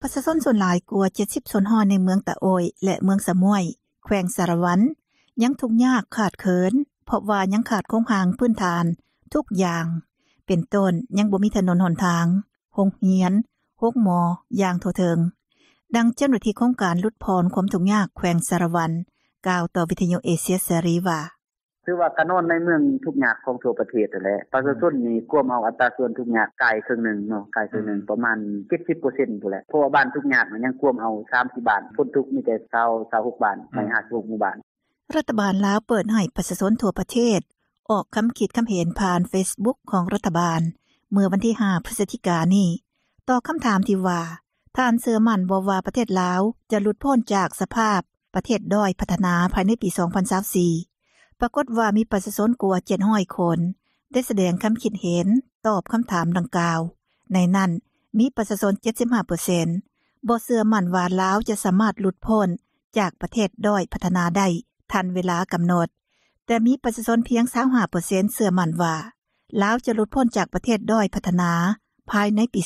ປະຊາຊົນສ່ວນຫຼາຍກວ່າ 70% ໃນເມືອງຕະໂອ້ຍ ແລະ ເມືອງສະມ້ວຍ ແຂວງສາລະວັນ ຍັງທຸກຍາກຂາດເຂີນ ເພາະວ່າຍັງຂາດໂຄງຮ່າງພື້ນຖານທຸກຢ່າງ ເປັນຕົ້ນ ຍັງບໍ່ມີຖະໜົນຫົນທາງ, ໂຮງຮຽນ, ໂຮງໝໍ ຢ່າງທົ່ວເຖິງ. ດັ່ງເຈົ້າໜ້າທີ່ໂຄງການຫຼຸດຜ່ອນຄວາມທຸກຍາກແຂວງສາລະວັນ ກ່າວຕໍ່ວິທຍຸເອເຊຍເສລີວ່າ: “ຖືວ່າກະນອນໃນເມືອງທຸກຍາກຂອງທົ່ວປະເທດຫັ້ນແຫຼະ ປະຊາຊົນນີ້ກວມເອົາອັດຕາສ່ວນທຸກຍາກກາຍເຄິ່ງໜຶ່ງເນາະ ກາຍເຄິ່ງໜຶ່ງ ປະມານ 70% ພຸ້ນແຫຼະ ເພາະວ່າບ້ານທຸກຍາກຍັງກວມເອົາ 30 ບ້ານ ພົ້ນທຸກມີແຕ່ 20-26 ບ້ານ ໃນ 56 ໝູ່ບ້ານ.” ລັດຖະບານລາວເປີດໃຫ້ປະຊາຊົນທົ່ວປະເທດ ອອກຄຳຄິດຄຳເຫັນຜ່ານເຟສບຸກຂອງລັດຖະບານ ເມື່ອວັນທີ 5 ພຶສຈິການີ້ ຕໍ່ຄຳຖາມທີ່ວ່າ ທ່ານເຊື່ອໝັ້ນບໍ່ວ່າປະເທດລາວຈະຫຼຸດພົ້ນຈາກສະພາບປະເທດດ້ອຍພັດທະນາພາຍໃນປີ 2024 ປາກົດວ່າມີປະຊາຊົນກວ່າ 700 ຄົນ ໄດ້ສະແດງຄຳຄິດເຫັນຕອບຄຳຖາມດັ່ງກ່າວ. ໃນນັ້ນມີປະຊາຊົນ 75% ບໍ່ເຊື່ອໝັ້ນວ່າລາວຈະສາມາດຫຼຸດພົ້ນຈາກປະເທດດ້ອຍພັດທະນາໄດ້ທັນເວລາກຳນົດ ແຕ່ມີປະຊາຊົນພຽງ 25% ເຊື່ອໝັ້ນວ່າລາວຈະຫຼຸດພົ້ນຈາກປະເທດດ້ອຍພັດທະນາພາຍໃນປີ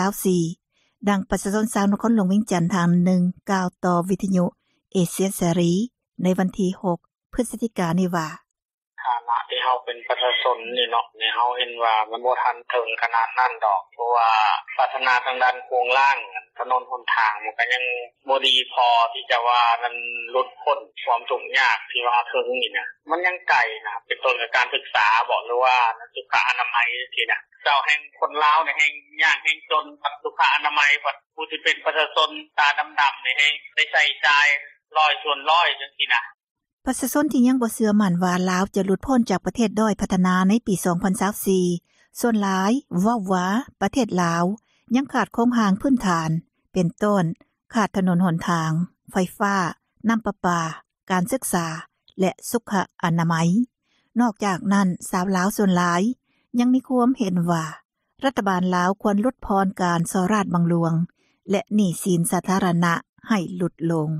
2024. ດັ່ງປະຊາຊົນຊາວນະຄອນຫຼວງວຽງຈັນທ່ານໜຶ່ງກ່າວຕໍ່ວິທຍຸເອເຊຍເສລີໃນວັນທີ 6 ພຶສຈິການີ້ວ່າ: “ຖານະທີ່ເຮົາເປັນປະຊາຊົນນີ້ເນາະ ເຮົາເຫັນວ່າມັນບໍ່ທັນເຖິງຂະໜາດນັ້ນດອກ ເພາະວ່າພັດທະນາທາງດ້ານໂຄງລ່າງ ຖະໜົນຫົນທາງ ມັນກະຍັງບໍ່ດີພໍທີ່ຈະວ່ານັ້ນ ຫຼຸດພົ້ນຄວາມທຸກຍາກທີ່ວ່າເຖິງນີ້ນະ ມັນຍັງໄກນະ ເປັນຕົ້ນກະການສຶກສາເບາະ ຫຼືວ່າສຸຂະອະນາໄມຈັ່ງຊີ້ນະ ເຈົ້າແຮ່ງ ຄົນລາວນີ້ແຮ່ງຍາກແຮ່ງຈົນ ສຸຂະອະນາໄມ ຜູ້ທີ່ເປັນປະຊາຊົນຕາດຳໆນີ້ແຮ່ງໄດ້ໃຊ້ຈ່າຍ 100% ຈັ່ງຊີ້ນະ.” ປະຊາຊົນທີ່ຍັງບໍ່ເຊື່ອໝັ້ນວ່າລາວຈະຫຼຸດພົ້ນຈາກປະເທດດ້ອຍພັດທະນາໃນປີ 2024 ສ່ວນຫຼາຍເວົ້າວ່າປະເທດລາວຍັງຂາດໂຄງຮ່າງພື້ນຖານ ເປັນຕົ້ນ ຂາດຖະໜົນຫົນທາງ, ໄຟຟ້າ, ນ້ຳປະປາ, ການສຶກສາ ແລະ ສຸຂະອະນາໄມ. ນອກຈາກນັ້ນ ຊາວລາວສ່ວນຫຼາຍຍັງມີຄວາມເຫັນວ່າ ລັດຖະບານລາວຄວນຫຼຸດຜ່ອນການສໍ້ລາດບັງຫຼວງ ແລະ ໜີ້ສິນສາທາລະນະໃຫ້ຫຼຸດລົງ.